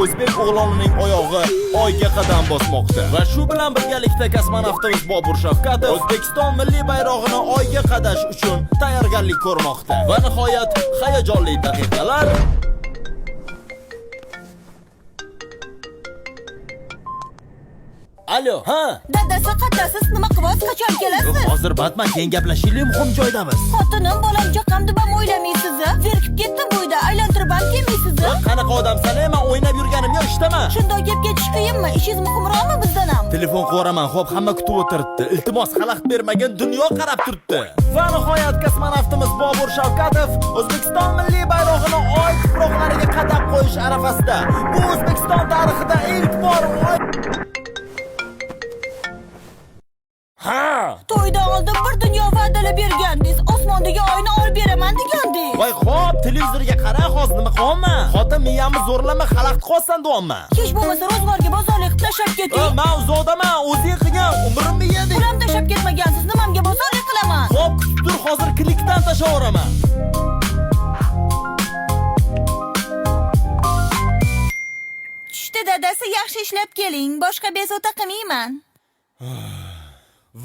O'zbek o'g'lonining oyog'i Oyga qadam bosmoqda. Va shu bilan birgalikda kosmonavtimiz Bobur Shavkatov O'zbekiston milliy bayrog'ini Oyga qadash uchun tayyorgarlik ko'rmoqda. Va nihoyat hayajonli daqiqalar. Alo, ha? Dadasi, qaddasiz, nima qilyapsiz? Qachon kelasiz? Hozir Batman, keyin gaplashaylik, muhim joydamiz. Xotinim, bolam chaqam deb ham o'ylamaysiz. Zerikib ketdim bu uyda, aylantirib ham kelmaysiz. Qanaqa odamsan, men o'ynab yurganim yo'q, ishdaman. Shundoq gap ketish qiyinmi? Ishingiz muhimroqmi bizdan ham? Telefon qilyapman, xo'p, hamma kutib o'tiribdi. Iltimos, xalaqit bermagin, dunyo qarab turibdi. Va nihoyat kosmonavtimiz Bobur Shavkatov O'zbekiston milliy bayrog'ini Oy tuproqlariga qadam qo'yish arafasida. Bu O'zbekiston tarixida ilk bor Oy. Ha! To'ydan oldin bir dunyo va'dalar bergandingiz. Osmondagi oyni olib beraman degandingiz. Voy, xo'p, televizorga qara, hozir nima qilyapman? Xotin, miyamni zo'rlama, xalaqit qilyapsan deyapman. Hech bo'lmasa ro'zg'orga bozorlik qilib tashlab keting. Men uzoqdaman, o'zing qilgin, umrimni yeding. Pul ham tashlab ketmagansiz, nimamga bozorlik qilaman? Xo'p, kutib tur, hozir klikdan tashlayveraman. Tushdi dadasi, yaxshi ishlab keling. Boshqa bezovta qilmayman.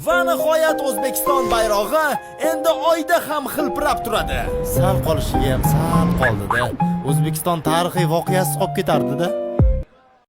Va nihoyat O'zbekiston bayrog'i endi Oyda ham xilpirab turadi. Sal qolishiga ham sal qoldi-da. O'zbekiston tarixiy voqeasi qolib ketardi-da.